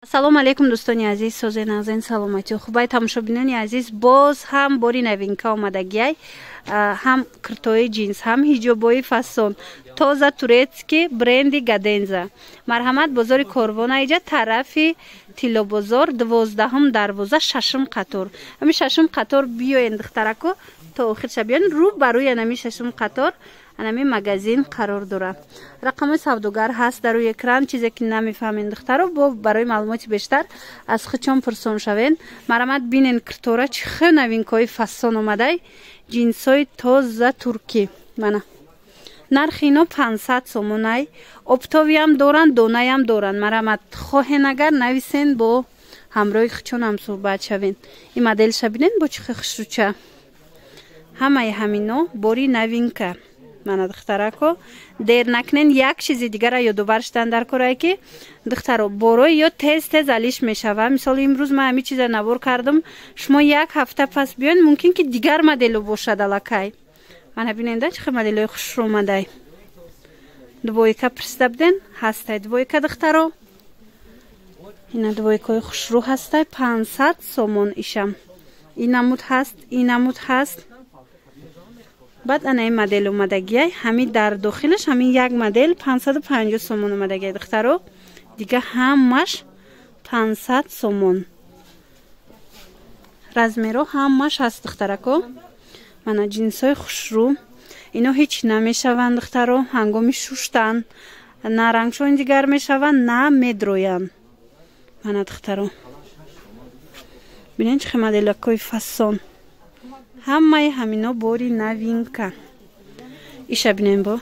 Ассалому алайкум, дӯстони азиз, созе нағзен, саломатӣ хубай. Тамошобинони азиз, боз ҳам бори новинка омадагиай, ҳам киртои ҷинс, ҳам ҳиҷобои фасон, тоза турецкий, бренди Гаденза. Марҳамат, бозори Корвона, иҷа тарафи Тиллобозор, 12-ҳум дарвоза, шашум қатор. Ҳами шашум қатор биёен, духтарако, то охирша биёен. Рӯ ба рӯи анами шашум қатор анами магазин қарор дорад. Рақамҳои савдогар ҳаст дар рӯи экран. Чизе ки намефаҳмем, духтаро, бо барои маълумоти бештар аз худчон пурсон шавен. Марҳамат, бинен киртора, чӣ хел новинкаҳои фасон омадай, ҷинсҳои тоза туркӣ. Мана, нархи ино 500 сомонай. Оптовиам доранд, донаям доранд. Марҳамат, хоҳен агар, нависен, бо ҳамроҳи худчонам суҳбат шавен. Ин моделша бинен, бо чӣ хел хушрӯча. Ҳамаи ҳамино бори новинка. Мана, духтарако, дер накунен. Як чизи дигара ёдовар шудан дар корае, ки, духтаро, борои ё тез тез алиш мешава. Мисол, имрӯз ман ҳамин чиза навор кардам, шумо як ҳафта пас биёен, мумкин ки дигар модело бошад аллакай. Мана, биненда, чӣ хел моделои хушрӯ омадай. Двойка пурсида буден, ҳастай двойка, духтаро. Ина двойкаҳои хушрӯ ҳастай, 500 сомон ишам. Ин намуд ҳаст, ин намуд ҳаст. Баъд ана ин модел омадагиай. Ҳамин дар дохилаш ҳамин як модел 550 сомон омадагиай, духтаро. Дига ҳамаш 500 сомон. Размеро ҳамаш ҳаст, духтарако. Мана, ҷинсҳои хушрӯ. Ино ҳеҷ намешаванд, духтаро, ҳангоми шуштан на рангшон дигар мешаванд, на медроянд. Мана, духтаро, бинен, чӣ хел моделакҳои фасон. Ҳамаи ҳамино бори новинка. Иша бинем, бо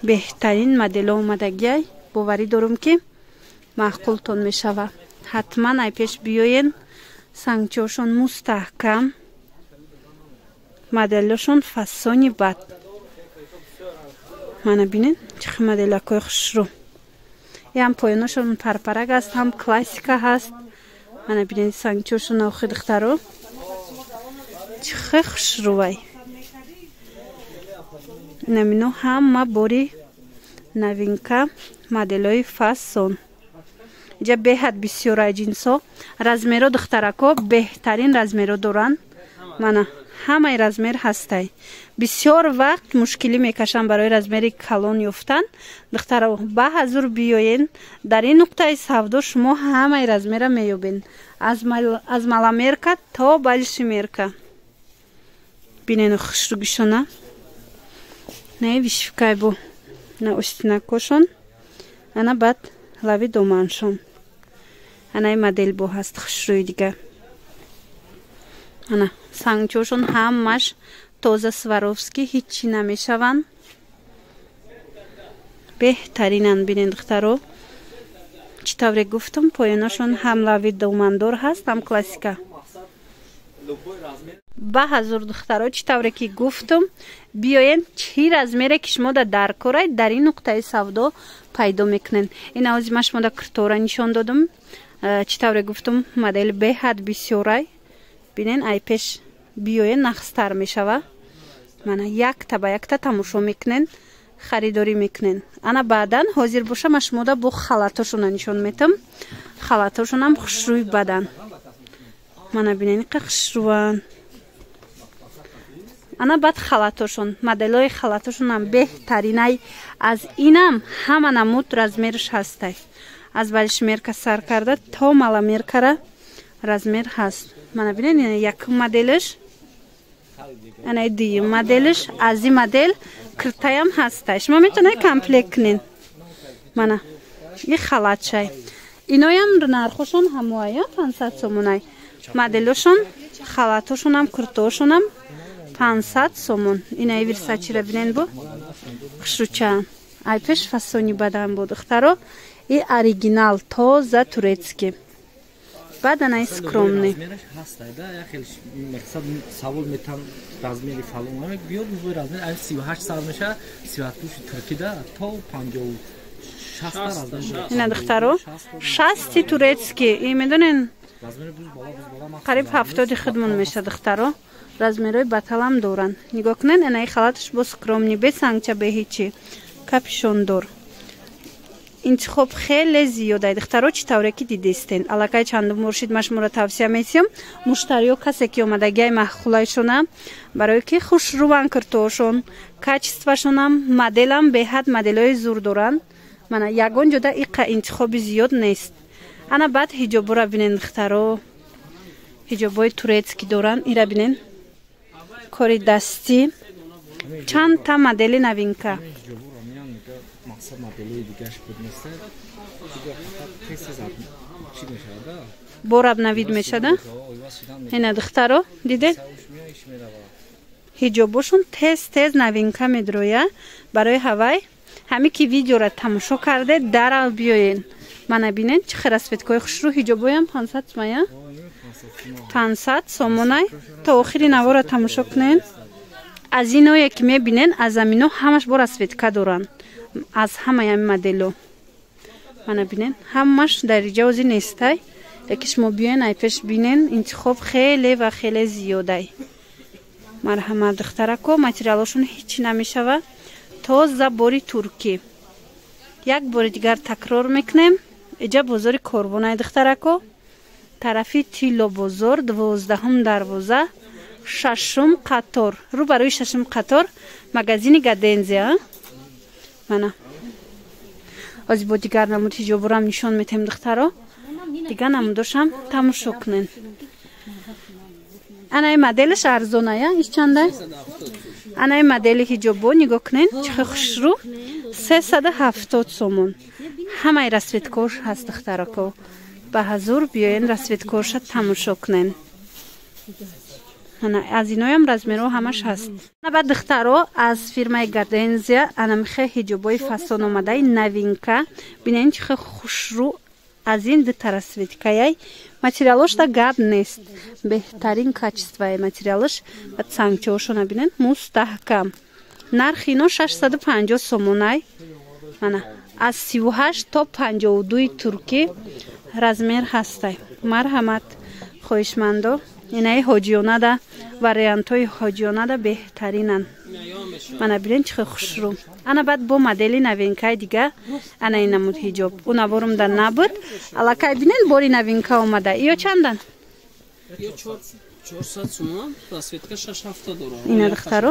беҳтарин модело омадагиай. Боварӣ дорум, ки маъқултон мешава. Ҳатман ай пеш биёен. Сангчошон мустаҳкам, моделошон фасони бад. Мана, бинен, чӣ хел моделакҳои хушрӯ. Ям поёношон парпарак аст, ҳам классика ҳаст. Мана, бинен, сангчошон охи, духтаро, чӣ хел хушрӯвай. Инамино ҳама бори новинка, моделҳои фасон. Иҷа беҳад бисёрай ҷинсҳо. Размеро, духтарако, беҳтарин размеро доранд. Мана, ҳамаи размер ҳастай. Бисёр вақт мушкилӣ мекашам барои размери калон ёфтан. Духтаро, ба ҳазур биёен, дар ин нуқтаи савдо шумо ҳамаи размера меёбен, аз маломерка то большемерка. Бинену хушругишона не вышивкай бо на остинакошон. Ана, баъд лави доманшон. Анаи модел бо ҳаст хушрӯи дига. Ана, сангчошон ҳамаш тоза Сваровски, ҳиччи намешаванд, беҳтаринанд. Бинен, духтаро, чӣ тавре гуфтам, поёнашон ҳам лави домандор ҳаст, ҳам классика. Ба ҳазур, духтаро, чӣ тавре ки гуфтам, биёен, чӣ размере ки шумо дар корай, дар ин нуқтаи савдо пайдо мекунед. Ин авози ман шумо да киртора нишон додам. Чӣ тавре гуфтам, модели беҳад бисёрай. Бинен, ай пеш биёен, нағзтар мешава. Мана, якта ба якта тамошо мекунен, харидорӣ мекунен. Ана, баъдан ҳозир боша, ман шумода бо халатошона нишон метам. Халатошонам хушрӯи бадан. Мана, бинен, иқа хушрӯванд. Ана, баъд халатошон, моделҳои халатошонам беҳтаринай. Аз инам ҳама намуд размерш ҳастай, аз большемерка сар карда то маломеркара размер ҳаст. Мана, бинен, якум моделш, ана дуюм моделш. Аз ин модел киртаям ҳастай, шумо метавонед комплект кунед. Мана, и халатшай. Иноям нархошон ҳамоая, 500 сомонай. Моделошон, халатошонам, куртаошонам 500 сомон. Инаи Версачира бинен, бо хушрӯча, ай пеш фасони бадан бо, духтаро. И оригинал, тоза турецкий. Баъд анаи скромный. Савол метам, размери фалон биёд, размер ай 38 сар меша, 38 пуши туркида то 50. Ина, духтаро, 60-и турецкий. И медонен, қариб 70-и худмон меша, духтаро. Размерҳои баталам доранд. Нигоҳ кунед, анаи халаташ бо скромный, бе сангча, бе ҳичи, капюшондор. Интихоб хеле зиёд ай, духтаро, чӣ тавре ки дидистен. Аллакай чандум муршид ман шуморо тавсия метиҳам. Муштариё, касе ки омадагиай, маъқулайшона, барое ки хушрӯван киртоошон, качествашонам, моделам беҳад моделҳои зур доранд. Мана, ягон ҷода иқа интихоби зиёд нест. Ана баъд ҳиҷобора бинен, духтаро, ҳиҷобҳои турецкӣ доранд. Ира бинен, кори дастӣ, чандта модели новинка. Мақсад моделҳои дигаш буд, неста, тез чӣ мешавад. Бораб навид мешада. Ина, духтаро, дидед, ҳиҷобошон тез тез новинка медроя. Барои ҳавай ҳаме ки видеора тамошо карде, дарал биёен. Мана бинен, чӣ хел расцветкаҳои хушрӯ. Ҳиҷобоям 500 сумая, 500 сомонай. То охири навора тамошо кунен. Аз иное ки мебинен, аз амино ҳамаш бо расцветка доранд, аз ҳамаи ҳами модело. Мана бинен, ҳамаш дар иҷози нестай, леки шумо биёен, ай пеш бинен, интихоб хеле ва хеле зиёдай. Марҳамат, духтарако, материалошон ҳеҷ намешавад, тоза бори туркӣ. Як бори дигар такрор мекунем: иҷа бозори Корвонай, духтарако, тарафи Тилло бозор, 12-ум дарвоза, шашум қатор, рӯ барои шашум қатор магазини Гадензия. Мана, ози бо дигар намуд ҳиҷобурам нишон метаҳем, духтаро, дигар намудошам тамошо кунен. Анаи моделаш арзоная, иш чандай? Анаи модели ҳиҷобо нигоҳ кунен, чӣ хел хушрӯ, 370 сомон. Ҳамаи расцветкош ҳаст, духтарако, ба ҳазур биёен, расцветкоша тамошо кунен. Ана, аз иноям размерҳо ҳамаш ҳаст. Баъд, духтаро, аз фирмаи Гадензия анамихе ҳиҷобҳои фасон омадаи новинка. Бинен, чӣ хел хушрӯ, аз ин дута расцветкаяй. Материалошда гап нест, беҳтарин качествои материалаш. Баъд сангчаҳошона бинен, мустаҳкам. Нархи ино 650 сомонай. Мана, аз 38 то 52 туркӣ размер ҳастай. Марҳамат, хоҳишмандо. Инаи ҳоҷионада, вариантҳои ҳоҷионада беҳтаринанд. Мана бинен, чӣ хел хушрӯ. Ана баъд бо модели новинкаи дига, ана ин намуд ҳиҷоб, ӯ наворумда набуд. Аллакай бинен, бори новинка омада. Иё чандан? Ина, духтаро,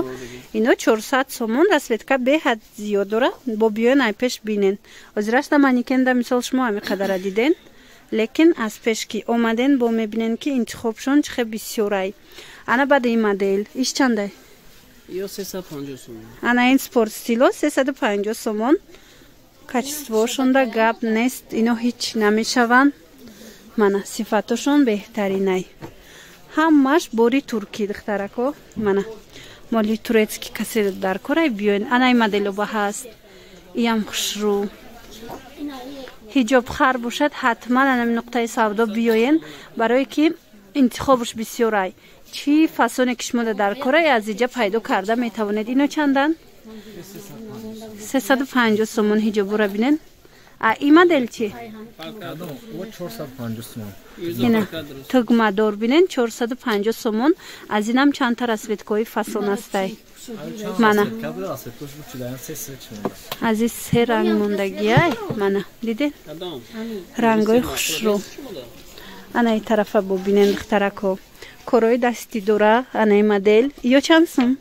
ино 400 сомон, расцветка беҳад зиёд дора. Бо биёен, ай пеш бинен. Ҳозирашда манекенда, мисол, шумо ҳами қадара диден, лекин аз пеш ки омаден, бо мебинен, ки интихобшон чӣ хел бисёрай. Ана баъд ин модел, иш чандай? Ана ин спорт стило 350 сомон. Качествоошонда гап нест, ино ҳеҷ намешаванд. Мана, сифатошон беҳтаринай, ҳамаш бори туркӣ, духтарако. Мана, моли турецкий касе дар корай, биёен. Ана ин моделоба ҳаст, иям хушрӯ. Ҳиҷоб хар бошад, ҳатман анами нуқтаи савдо биёен, барое ки интихобаш бисёрай. Чӣ фасоне ки шумо дар корай, аз иҷа пайдо карда метавонед. Ино чандан? 350 сомон. Ҳиҷобура бинен. А ин модел чӣ? Ина тугмадор бинен, 450 сомон. Аз инам чандта расцветкаҳои фасон ҳастай. Мана, аз ин се ранг мондагиай. Мана, дидед, рангҳои хушрӯ. Ана ин тарафа бубинен, духтарако, корҳои дастӣ дора. Ана ин модел ё чанд сум?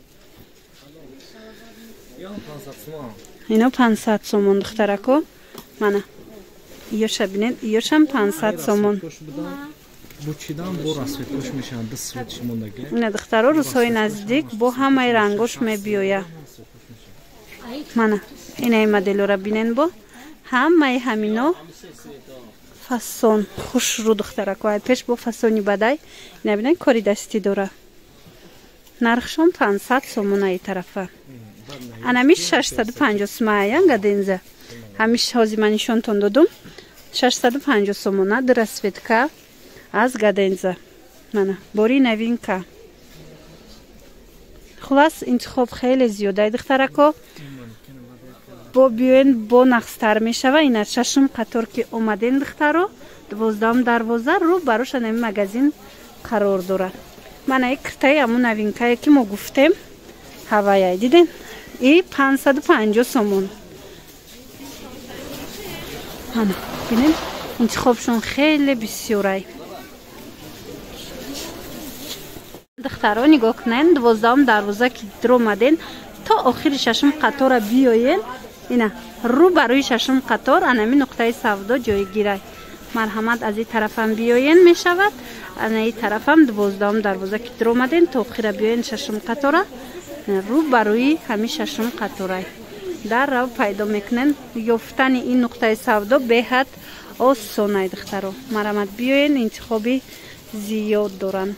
Ино 500 сомон, духтарако. Мана, иёша бинед, иёшам 500 сомон. Ина, духтаро, рӯзҳои наздик бо ҳамаи рангош мебиёя. Мана, инаи моделора бинен, бо ҳамаи ҳамино фасон хушрӯ, духтарако. Ай пеш бо фасони бадай. Ина бинен, кори дастӣ дора, нархшон 500 сомонаи тарафа. Анами 650 сумая Гаденза, ҳамиш ҳози ман нишонтон додум, 650 сомона, ду расцветка аз Гаденза. Мана, бори новинка. Хулас, интихоб хеле зиёдай, духтарако, бо биёен, бо нақстар мешава. Ина, шашум қатор ки омаден, духтаро, 12-ум дарвоза, рӯ бароша нами магазин қарор дорад. Мана и киртаи ҳамун новинкае ки мо гуфтем, ҳаваяй, диден, и 550 сомон. Ана бинед, интихобшон хеле бисёрай. Духтаро, нигоҳ кунед, 12-ум дарвоза ки дуромаден, то охири шашум қатора биёен, ина рӯ ба рӯи шашум қатор анами нуқтаи савдо ҷойгирай. Марҳамат, аз ин тарафам биёен мешавад, ана ин тарафам 12-ум дарвоза ки дуромаден, то охира биёен шашум қатора, рӯ ба рӯи ҳами шашум қаторай дар рав пайдо мекунен. Ёфтани ин нуқтаи савдо беҳад осонай, духтаро. Марҳамат, биёен, интихоби зиёд доранд.